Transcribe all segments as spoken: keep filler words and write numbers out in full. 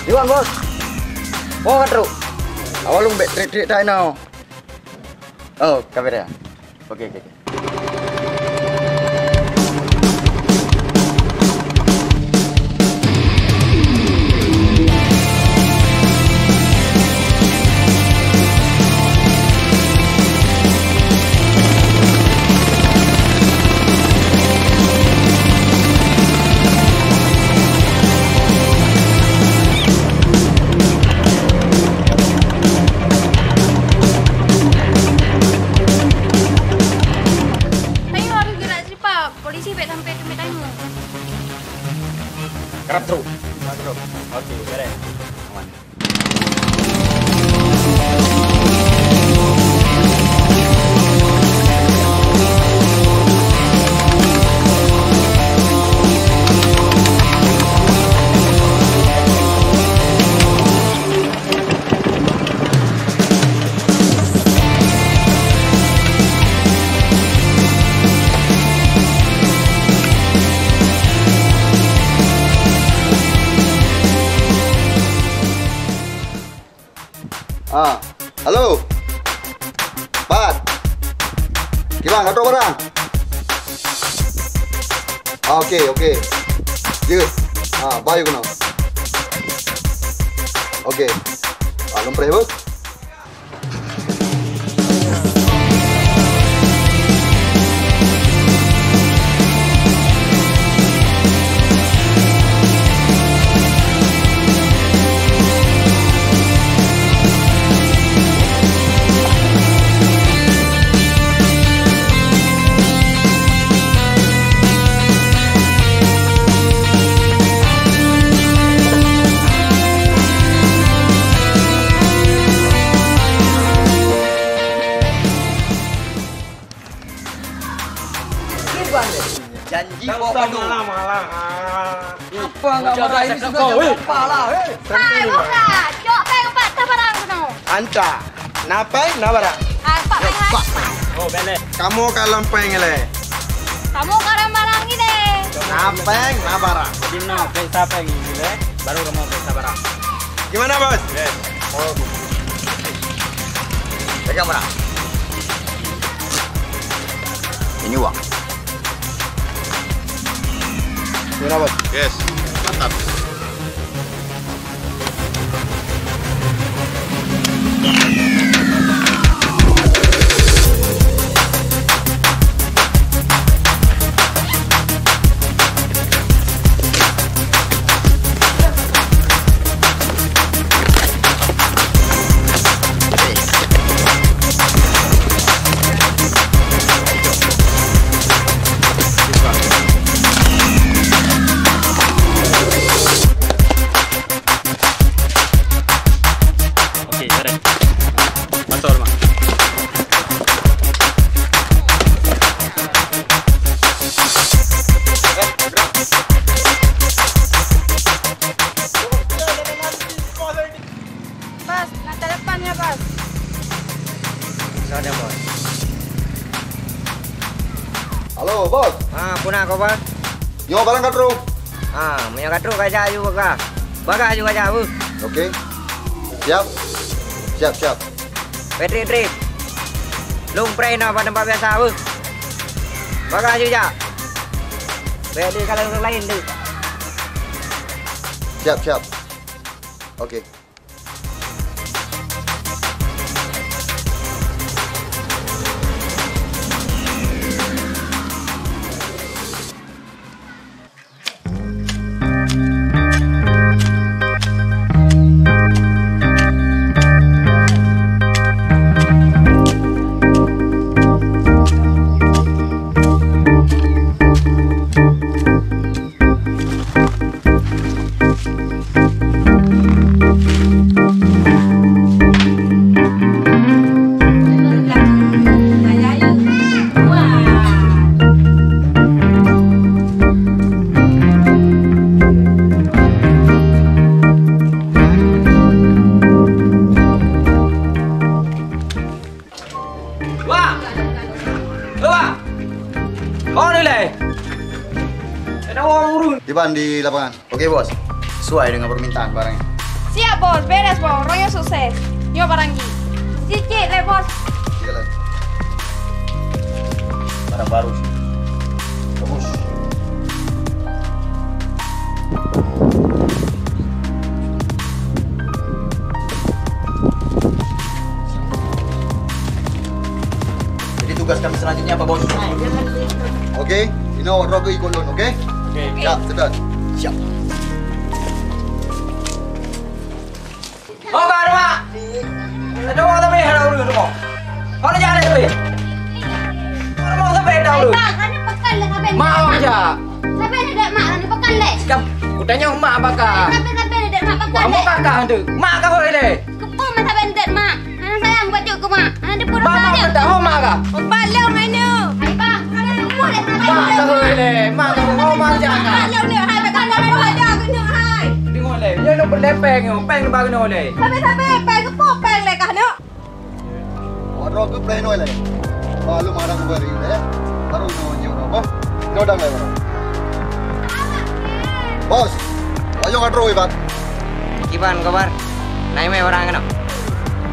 Iwan, Bos. Bawa ka trok. Awak lôn bèk trek-trek that inoe. Oh, ka beureh. Oke, oke, oke. Tanyoe harôh geurak cepat, polisi bèk sampai teumèt tanyoe. Karab trok. Karab trok. Oke, beres. Aman. Ah, halo. Pat. Kiban, ka trok barang? Ah, oke, oke. Jeuet. Ah, bayu keunoe. Oke. Ah, lôn preh, Bos. Janji boh kado. Apa enggak marah ini sudah jam berapa lah, eh? Hai, buka. Cok péng empat tah barang keunoe. Anta, na péng, na barang. Ah, empat péng hai. Oh, bèk lé. Kamoe ka lôn péng ilèe. Kamoe ka lôn barang ilèe. Na péng, na barang. Jadi na péng sa péng ilèe, baru kamoe péng sa barang. Gimana, Bos? Yes. Oh. Pegang barang. Ini uang. Gimana, Bos? Yes, mantap. Oke, beres. Masuk rumah. Bos, na telepon ya, Bos. Sana, Bos. Halo, Bos. Ah, peue khabar? Nyoe barang ka trok. Ah, meunyoe ka trok, kajak aju bagah. Bagah aju kajak, beuh. Oke. Siap. Siap, siap. Patrick, Patrick. Lôn preh inoe bak teumpat biasa, beuh. Bagah aju jak. Bèk di kalau ureueng laén deuh. Siap, siap. Oke. Wah! Wah! Kau ni leh? Ada orang urus. Iban di lapangan. Oke, Bos. Sesuai dengan permintaan barangnya. Siap, Bos. Beres, Bos. Royong sukses. Nyoe barang jih. Cit-cit lé, Bos. Jalan. Barang baru sih. Bagus. Jadi tugas kami selanjutnya apa, Bos? Oke, ini awak droe ikut lôn, oke? Oke. Ya, sedot. Siap. Oh, ka rumoh. Ada orang tapi ada orang rumah. Mana jadi tapi? Rumah tapi ada orang. Bang, kan pekan lah sampai. Mau aja. Sampai ada mak, kan pekan leh. Sikap, kutanya mak apa kah? Sampai, sampai ada mak pekan leh. Kamu kakak tu. Mak kau boleh. Kepung mah sampai ada mak. Anak sayang baca ke mak. Anak dia pun mak. Mak tak tahu mak kah? Balong aneuk. Hai bang, ada semua dah sampai. Mak kau boleh. Mak kau mau mak aja kah? Balong ni, hai bang, kalau ada kena hai. Dengar leh. Dia nak berlepeng, peng baru nak leh. Sampai-sampai peng kepung peng leh kah nak? Awak droe keuh pleno ilée. Bah lôn marang bari ilée, baru nyoe nyoe apa? Nyoe dang lé baru. Bos, ayo ka trok ibat. Kiban kabar? Naimé barang keunoe?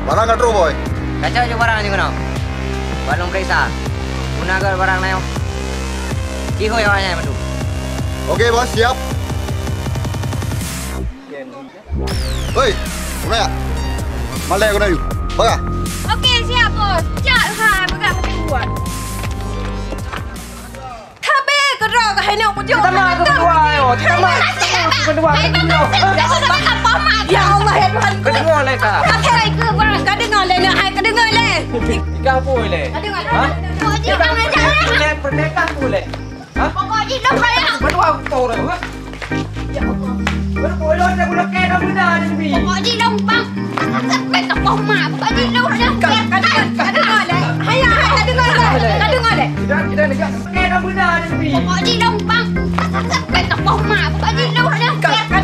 Barang ka trok, Boy. Kacau ju barang ju keunoe. Ban lôn peuriksa. Guna gét barang naimé. Kihôi awaknyan mandum. Oke, Bos, siap. Hei, udah ya? Malai aku nayu. Baga. Oke, siap, Bos. Jak hai, peugah meukeue buat. Tabe keudroe ka hai nyoe bujur. Kita mah keudua, yo. Kita mah keudua. Ya Allah, ya Tuhan. Keudua lé ka. Ka deungoe lé, nak hai, ka deungoe lé. Tiga puluh lé. Ka deungoe lé. Ha? Pokok jih lôn raya. Pokok jih lôn raya. Betul aku tahu dah. Ya Allah. Betul lôn dah guna kena benda ni. Pokok jih lôn bang. Sampai ke pom mak. Pokok jih lôn raya. Ka deungoe lé. Hai, hai, ka deungoe lé. Ka deungoe lé. Kita, kita ni kan kena benda ni. Pokok jih lôn bang. Sampai ke pom mak. Pokok jih lôn raya. Ka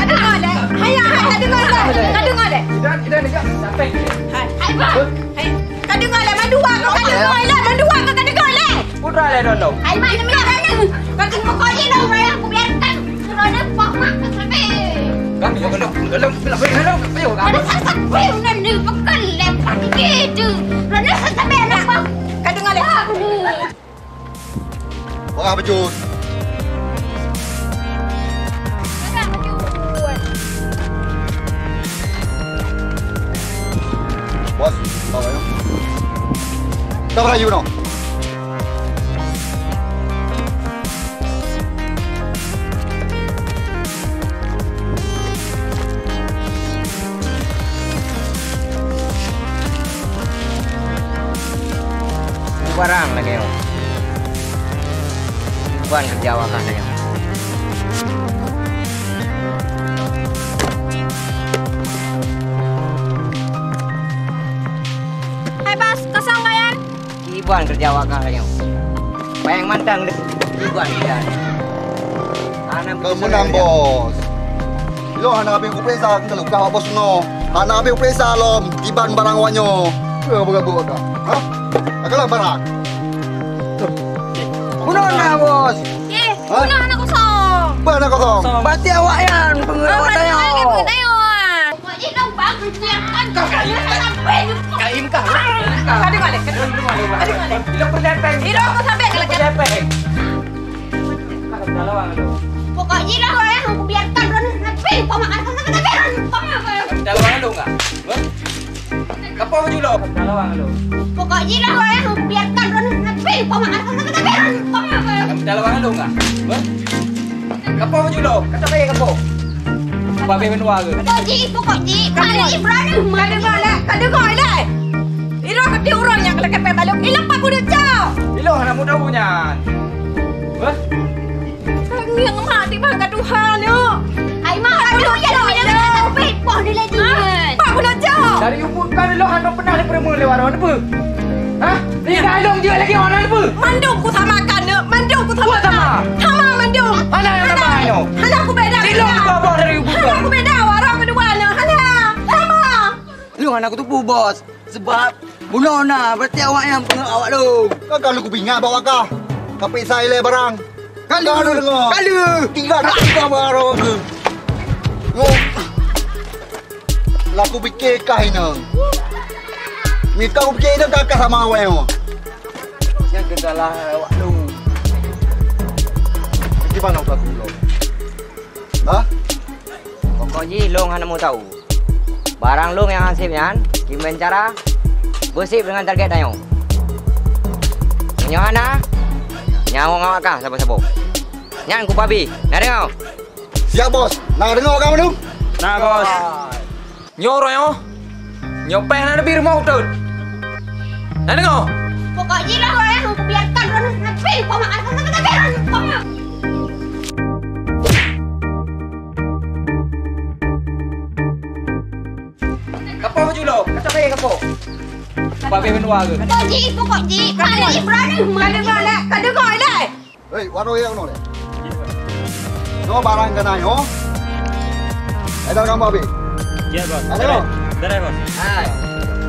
deungoe lé. Hai, hai, ka deungoe lé. Ka deungoe lé. Kita, kita ni kan sampai. Hai, hai bang. Hai. Ka deungoe lé, mandua ka deungoe lé, mandua ka deungoe lé. Putra lé dong dong. Hai mak, demi anak ni. Ka deungoe kau ni dong, raya aku biarkan. Kerana pak mak ka sampai. Kami yang kena, kena, kena, kena, kena, kena. Ada sasak pun nanti bekal lé pagi tu. Kerana sampai anak bang. Ka deungoe lé. Wah, bejus. Bos, bawa ya. Kita berayu no. Barang lagèe nyoe. Ban keureuja awak lagèe nyoe. Hai bos, kosong kan? Kiban keureuja awak lagèe nyoe. Payang mantang deh. Kiban keureuja. Hana beutôi. Keumeunang, Bos. Ilôn hana habéh kupeuriksa, keu luka Bos nyoe. Hana habéh kupeuriksa lom, kiban barang awak nyoe. Peue beugabuk ka? Ha? Ka kalon barang? Bunoe na, Bos. Eh, bunoe hana kosong. Peue hana kosong? Kosong. Berarti awak nyan peungeut awak tanyoe. Awak nyan peungeut tanyoe. Ka deungoe lé, ka deungoe lé, ka deungoe lé. Ilôn peureulèe péng. Ilôn peureulèe péng. Pokok jih lah, orang aku biarkan orang sampai kau makan sampai sampai sampai. Dalam anu enggak? Kapau baju lo. Dalam anu. Pokok jih lah, orang aku biarkan orang sampai kau makan sampai sampai. Dalam anu enggak? Kapau baju lo. Kata saya kapau. Babe menua ke? Pokok jih, pokok jih. Kali ni berani. Ka deungoe lé, ka deungoe lé. Ilôn keuti ureueng nyang keuleukep balok. Ilôn pak kudu cok. Ilôn hana mudah nyan. Hah? Ngieng mak timbang ka tuha nyoe. Hai mak, aduh ya, ya, ya, sampai poh dilèe jih. Pak kudu cok. Dari ubu kan ilôn hana pernah dipeureumeun lewat orang apa? Hah? Ni dah ilôn je lagi orang apa? Mandum ku sama kan, mandum ku sama. Buat sama. Sama mandum. Hana yang sama nyoe. Hana ku beda. Ilôn babah dari ubu kan. Hana ku beda, orang kedua nyoe. Hana. Sama. Ilôn hana kuteupeu, Bos. Sebab bunoe na, berarti awak nyang peungeut awak lôn. Ka ka lôn kupingat bak awak kah. Ka peuriksa ilèe barang. Ka lôn deungoe. Ka lôn. Tinggai dak tinggai barang. Oh. Lah kupike kah inong. Mita kupike inong kakah sama awak nyoe. Nyang keugala awak lu. Gimana udah kulo? Hah? Pokok jih long hana mau tahu. Barang long nyang hansip nyan, kiban cara beusip dengan target tanyoe. Meunyoe hana, nyawong awak kah saboh-saboh. Nyan kupabi. Na deungoe? Siap, Bos. Na deungoe kamu tu? Na, Bos. Nyoe uroe nyoe. Nyoe péng na leubeh rumoh utot. Na deungoe? Pokok jih lah uroe nyoe kubiarkan droeneuh sampai rupa makan, sampai rupa makan. Kapoh baju lo, kacau kaya kapoh. Babeh menua ke? Pokok jih, pokok jih. Pokok jih, berani. Ka deungoe lé, ka deungoe lé. Hei, waroe ya unoe. Nyoe barang keunan nyoe. Ada gambar, Bi? Ya, Bos. Ada, Bos. Ada, Bos. Hai.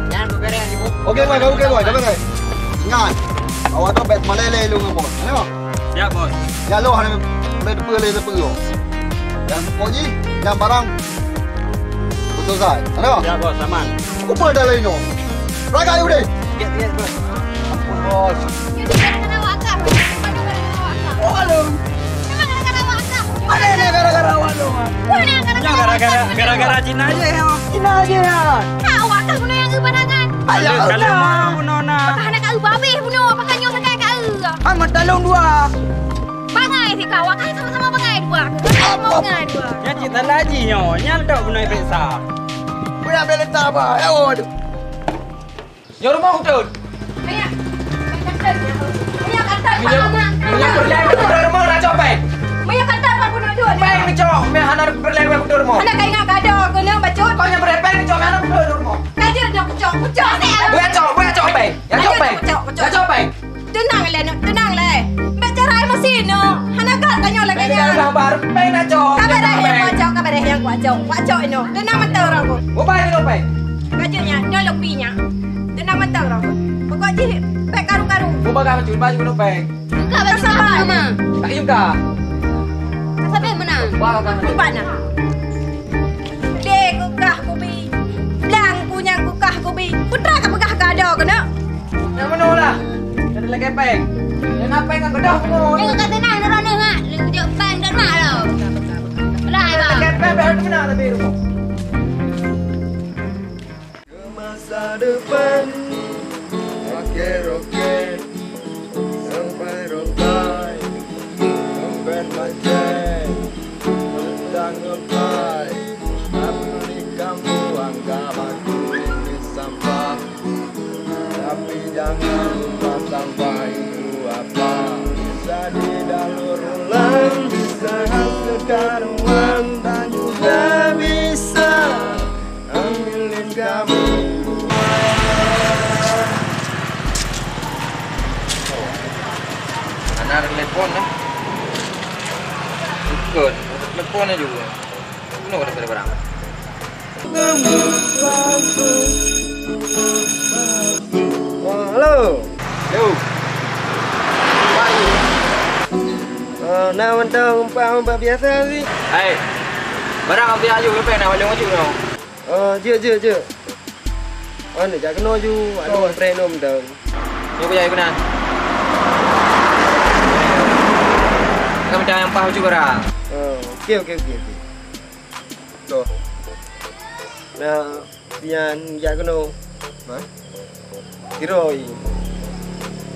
Jangan berberes, Ibu. Oke, Bos. Oke, Bos. Jangan, Bos. Ingat. Awak tu bet malele lu ngon Bos. Ada, Bos? Ya, Bos. Ya, lo hana boleh depe le depe lo. Dan pokok jih, nyang barang beutôi sai. Ada, Bos? Ya, Bos. Aman. Aku pun ada lain nyoe. Ragai udeh. Ya, ya, Bos. Ampun, Bos. Waduh. Mana gara-gara awak tu? Mana gara-gara, gara-gara Cina aja ya. Cina aja ya. Awak kah bunoe nyang geupandangan? Alah, kalau mau bunoe na. Hana ka eu babeh bunoe, pakai nyoe sakai ka eu. Amat talong dua. Bangai sih kau, awak kan sama-sama bangai dua. Apa? Bangai dua. Nyan cit tanda ji nyoe, nyan tok bunoe periksa. Bunoe periksa apa? Ya, waduh. Nyoe rumoh beutôi. Minyak. Minyak kata, minyak kata, minyak peureulèe beutôi rumoh na cok péng. Minyak kata, Pak Gubernur. Péng micok, meh hana peureulèe beutôi rumoh. Hana kaingat kada kena bacut. Kau nyang peureulèe péng micok, meh hana beutôi rumoh. Kaja dah pecok, pecok. Buat cok, buat cok péng. Ya cok péng. Pecok, pecok. Ya cok péng. Tenang lé, nak tenang lé. Bèk cara emosi, no. Hana gat tanyoe lagèe nyan. Dah bar, péng nak cok. Kabareh nyang kuat cok, kabareh nyang kuat cok. Kuat cok inoe. Tenang mantong urang ku. Bobai inoe péng. Kajut nyan, nyoe lôn bi nyan. Tenang mantong urang ku. Pokok jih, bèk karu-karu. Bobai ka bacut, baju inoe péng. Buka baju sabar, Mama. Tak juga. Ka sabar, Mama. Wah, ka. Lupa nah. Deh, kukah kubi. Blang ku nyang kukah kubi. Putra ka peugah ka ada keunoe. Nyang meunoe lah. Kada lagèe péng. Nyang na péng nyang gadôh pungo. Nyang ka teunang droeneuh, ha. Leuh jok péng dan mak lo. Lah, Bang. Lagèe péng, péng tu na tapi rumoh. Ke masa depan, roket-roket, sampai rotai, sampai macet, tentang ngepai, tapi kamu anggap aku ini sampah. Tapi jangan lupa sampai itu apa bisa didaur ulang, bisa hasilkan uang dan juga bisa ambilin kamu. Hana telepon dah. Ikut, telepon aja juga. Penuh dah barang. Oh, halo. Yo. Oh, na mantong umpat-umpat biasa sih. Hai. Barang ambil ayu lepas nak walu maju tau. Oh, jeuet, jeuet, jeuet. Oh, ni jak keunoe ju. Aduh, antre nom dong. Ni aku jadi kena. Kami dah yang pah juga dah. Oh, okey, okey, okey, okey. Loh. Nah, pian jak keunoe. Hah? Kiroi.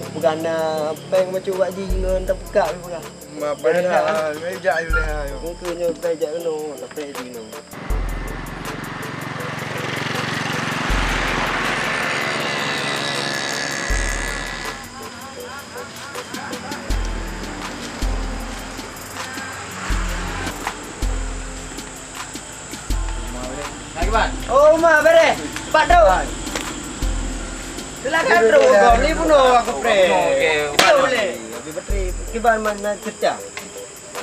Bukan na péng macam wak ji ngon tapeuka pih peugah. Ma padahal, meujak ilèe ayo. Mungkin nyoe péng jak keunoe, tapi di keunoe. Oh, ma bere. Pak Dok. Silakan terus, kau ni bunuh aku, pre. Okey, okey. Boleh. Lebih betul. Kiban mana cerita?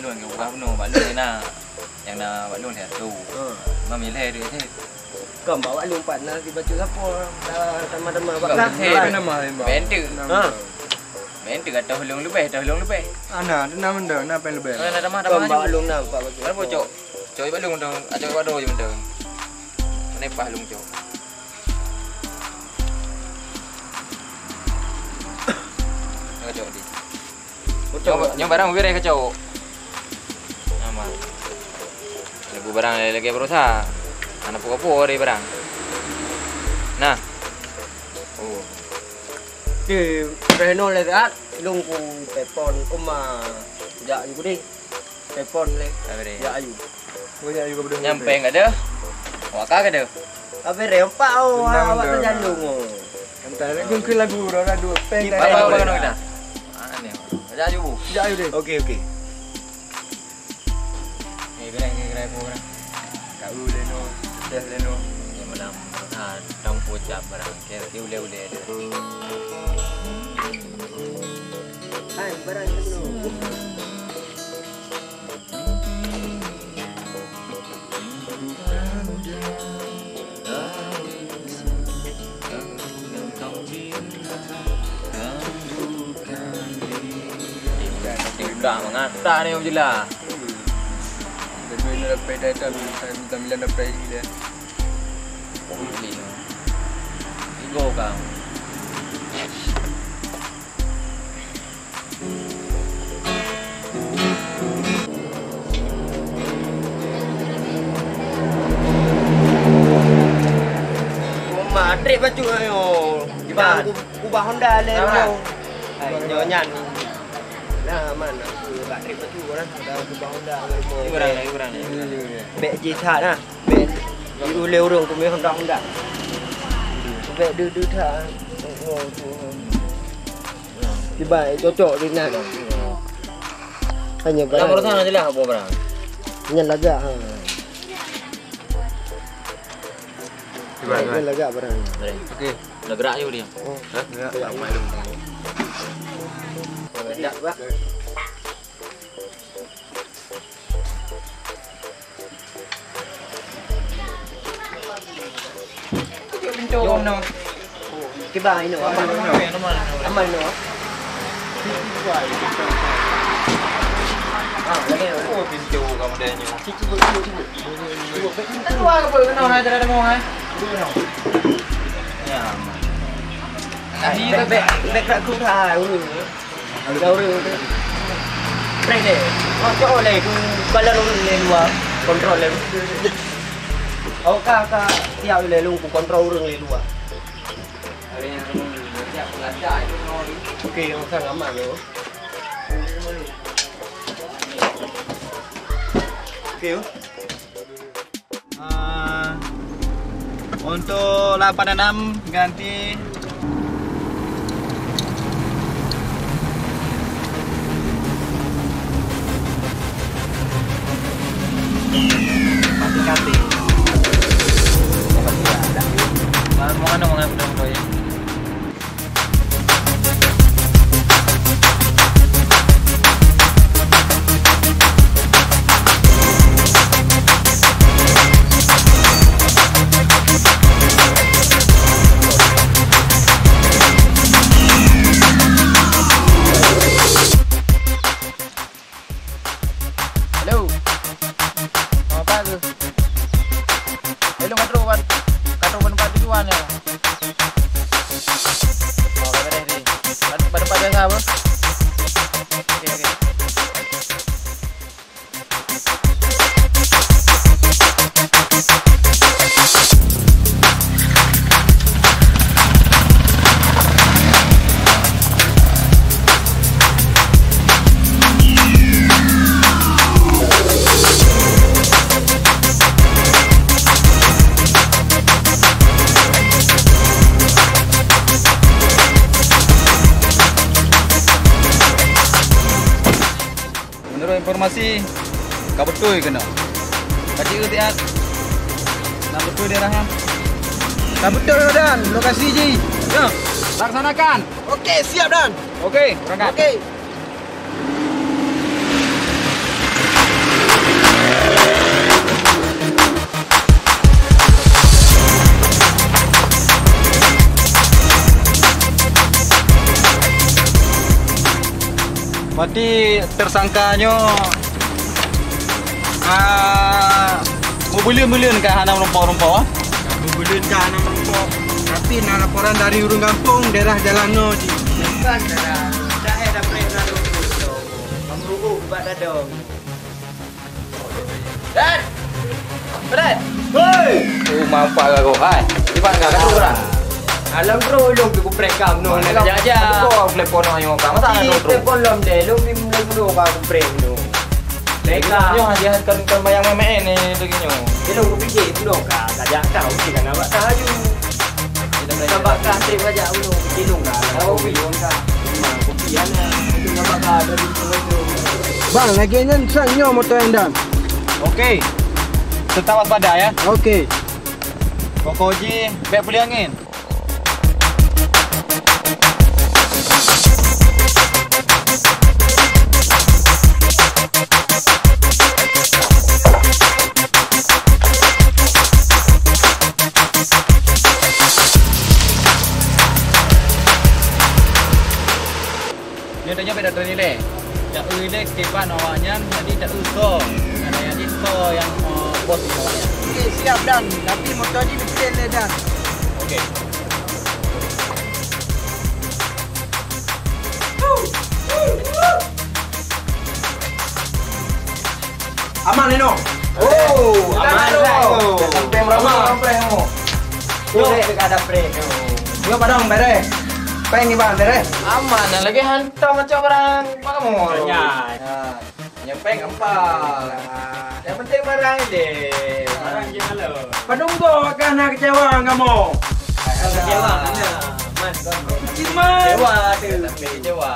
Lu yang bukan bunuh, Pak Lu ni nak. Yang nak Pak Lu ni tu. Hmm. Memilih dia je. Kau bawa lu empat nak dibaca apa? Dah sama-sama buat. Nama, nama. Bentuk. Ha. Main tu kata hulung leubeh, kata hulung leubeh. Ana, tu nama dah, nama paling leubeh. Ana dah mah, dah mah. Kau bawa lung nampak betul. Mana bocok? Cok bak lung tu, acok bak doh je benda. Nyoe paih lôn cok. Nyoe cok di. Nyoe, nyoe barang beres kacok. Aman. Lebu barang lagi berusaha. Anak pukul-pukul dari barang. Nah. Oh. Di, reno le kat, lôn ku telepon uma jak yu deh. Telepon le. Apa dia? Jak yu. Oh, jak yu ke bedong. Nyampe enggak ada? Wak ka ada? Apa dia? Empat oh, awak terjandung oh. Entah, lagu ke lagu, orang adu peng. Apa, apa kena kita? Ah, ni. Jak yu, Bu. Jak yu deh. Okey, okey. Eh, gerai, gerai, gerai, gerai. Kau leno, dah leno. Yang mana? Ah, tampuk cap barang. Kira, kira uleh-uleh. Hai, barang itu. Tingkah mengata ni jelas. Lebih ni dapat dah tu, minta minta dapat lagi dah. Oh, ni. Tiga orang. Mak, trip bacut ayo. Kiban. Ku-, kubah Honda le. Hai, nyoe nyan. Nah, mana? Bak trip bacut lah. Ada kubah Honda le. Kurang, kurang. Bek jih that nah. Bek di ulée ureuëng kumé Honda-Honda. Bek dudu that. Oh, oh, oh. Kiban cocok di nan. Hanya barang. Lam rasa jelas apa barang? Nyan lagak ha. Kiban, kiban. Nyan lagak barang. Okey. Dah gerak je dia. Oh. Hah? Gerak. Apa yang Pintu. Kiban inoe, aman. Aman inoe. Ah, lagi. Oh, pintu kamu dah nyoe. Cuba, cuba, cuba. Keluar ke apa? Kena orang ada mau, eh? Ya, aman. Bek, bek, bek, bek, bek, bek. Ada ureuëng tu. Preh deh. Masuk oleh tu, kalau ureuëng lé luwa, kontrol lé. Awak ka, ka siap lé lôn ku kontrol ureuëng lé luwa. Okey, orang sana aman tu. Okey, oh. Ah, untuk lapan enam ganti. Mati kati. Mau, mau anu, mau anu, mau anu. Halo. Apa tu? Halo, Matro, wan. Katong ban empat tujuan ya. Oh, ka beres ni. Ban, ban empat biasa apa? Okey, okey. Menurut informasi, ka beutôi keunoe. Ka jiôh siat. Na beutôi daerah nyan? Ka beutôi, Dan. Lokasi jih. Ya. Laksanakan. Oke, siap, Dan. Oke, berangkat. Oke. Berarti tersangka nyoe, ah, meubuleuen-buleuen ka hana meureumpok-reumpok, ah? Buleuen ka hana meurukok, tapi na laporan dari ureueng gampông daerah jalan nyoe jih. Bukan, Dara. Dah, eh, dah preh na rukok. Kamu rukok bak dadong. Dan! Fred! Hei! Oh, mampak lah kau. Hai, di mana kau? Kau orang? Alam bro, long tu kupreh kam no. Mana kerja-kerja? Kau telepon orang yang kau. Masa ada terus? Telepon lom deh, long di mulut bro kau kupreh no. Mereka. Nyoh aja kan, kan bayang memek ni lagi nyoh. Dia long kupikir tu long kau. Saja kau mesti kan awak tahu. Sabak ka trép bajak ulo, keutilông ka. Lawa ui, ka. Memang kopi ana. Itu sabak ka dari tu. Bang, lagèe nyan sang nyoe moto nyan dan. Okey. Tetap waspada ya. Okey. Pokok jih bèk peuli angén. Nyoe tanyoe bèk datang ilèe. Taeu ilèe keutiban awak nyan, jadi taeu soe. Karena jadi soe nyang, eh, bos awak nyan. Okey, siap, Dan. Tapi moto jih neupeudeh lé, Dan. Okey. Aman, Lino. Oh, aman, aman, Lino. Sampai merama, sampai kamu. Yo, dekat ada prank tu. Yo, padang beres. Prank ni, Bang, beres. Aman, lagi hantam macam orang, Pak Kamu. Ya. Ha, yang prank gampang. Yang penting barang je. Barang je kalau. Padahal kau akan nak kecewa kamu. Kecewa, mana? Aman, Bang. Kecewa. Kecewa tu. Kecewa.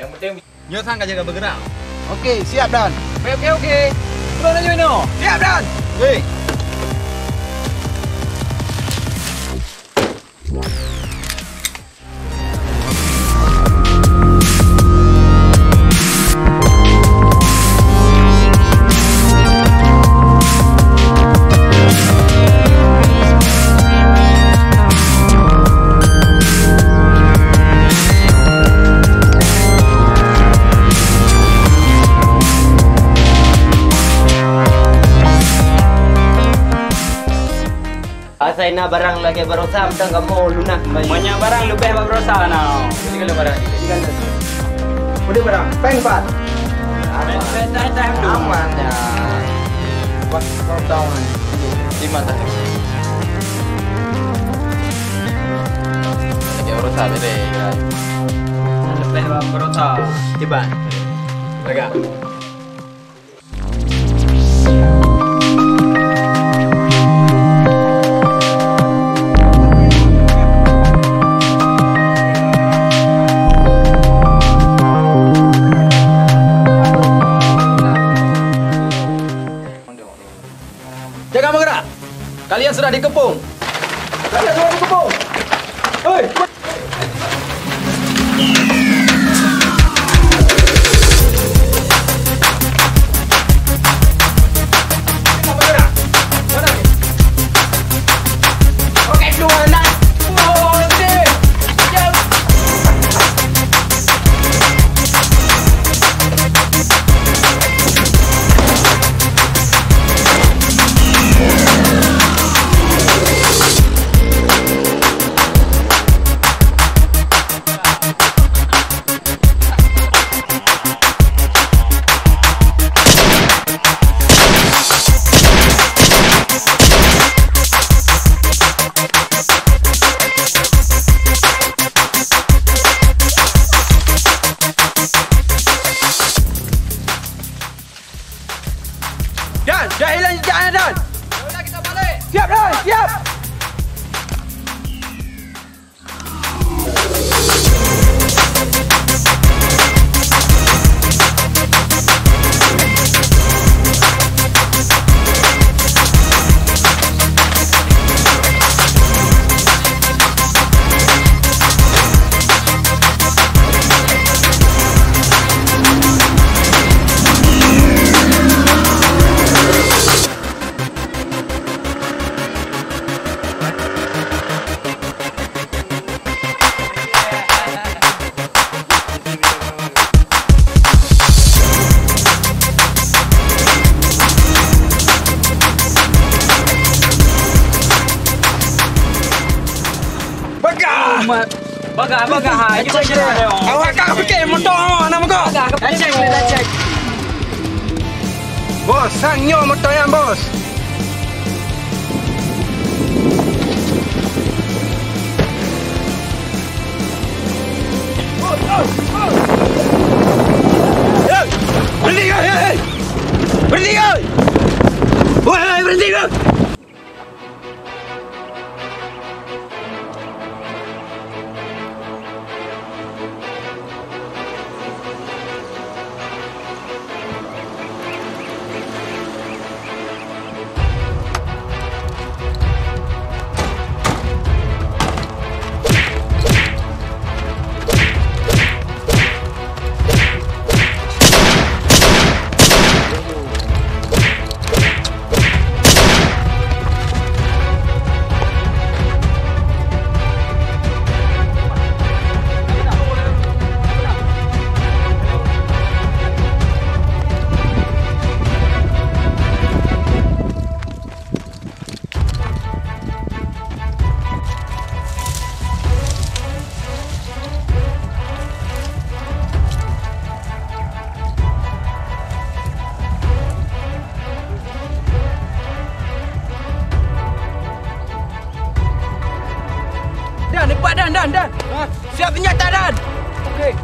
Yang penting Nyoe sang ka jaga bergerak. Okey, siap, Dan. Okey, okey, okey. Turun laju, Ino. Siap, Dan. Okey. Asai na barang lagèe barosa, mantong kamoe lunas kembali. Banyak barang leubeh bak barosa na. Jadi kalau barang ni, jadi kan. Udah barang, peng pat. Aman. Peng, peng, peng, peng. Aman ya. Pas, pas tahun. Lima tahun. Lagi barosa beda ya. Leubeh bak barosa. Tiba. Lagak. Jangan bergerak. Kalian sudah dikepung. Kalian sudah dikepung. Hei! Dan, dah hilang jejaknya, Dan. Yaudah, kita balik. Siap, Dan, siap. Mat, bagah, bagah, ha, jom, jom. Awak ka piké moto awak, nama kau? Bagah, ka piké. Dah cek, dah cek. Bos, sang nyoe moto nyan, bos. Hei, berhenti kau, hei, hei. Berhenti kau. Woi, woi, berhenti kau. Dan, lipat, Dan, Dan, Dan. Ha? Siap senjata, Dan. Okey.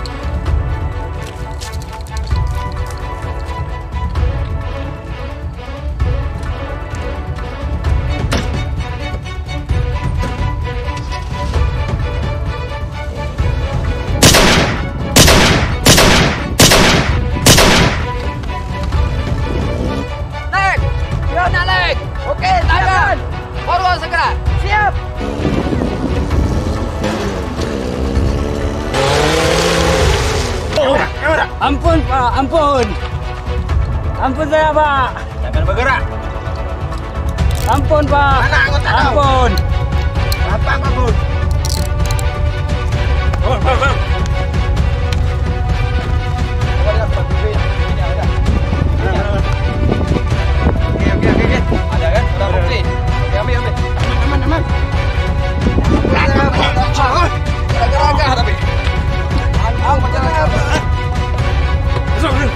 Lek! Dia nak lek! Okey, tahan! Baru segera! Siap! Ampun, Pak, ampun! Ampun saya, Pak! Jangan bergerak! Ampun, Pak! Mana anggota kau? Ampun! Apa, Pak Bun? Bun, bun, bun! Oke, oke, oke, oke. Ada kan? Udah komplit. Oke, ambil, ambil. Aman, aman, aman. Gagah, gagah, tapi. Ampun, macam apa? Masuk, masuk.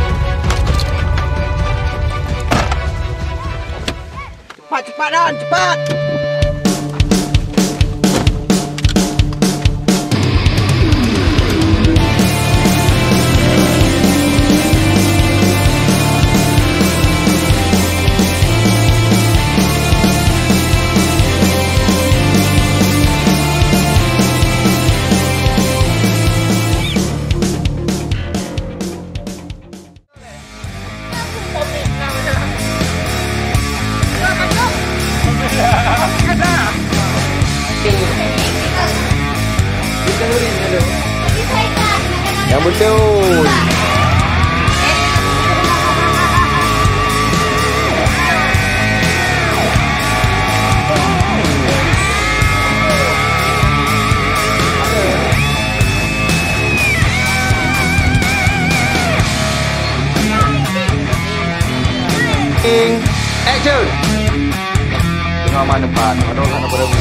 Cepat, cepat, Dan, cepat! Yang betul. Action! Tengok mana tempat, mana orang nak berlagu.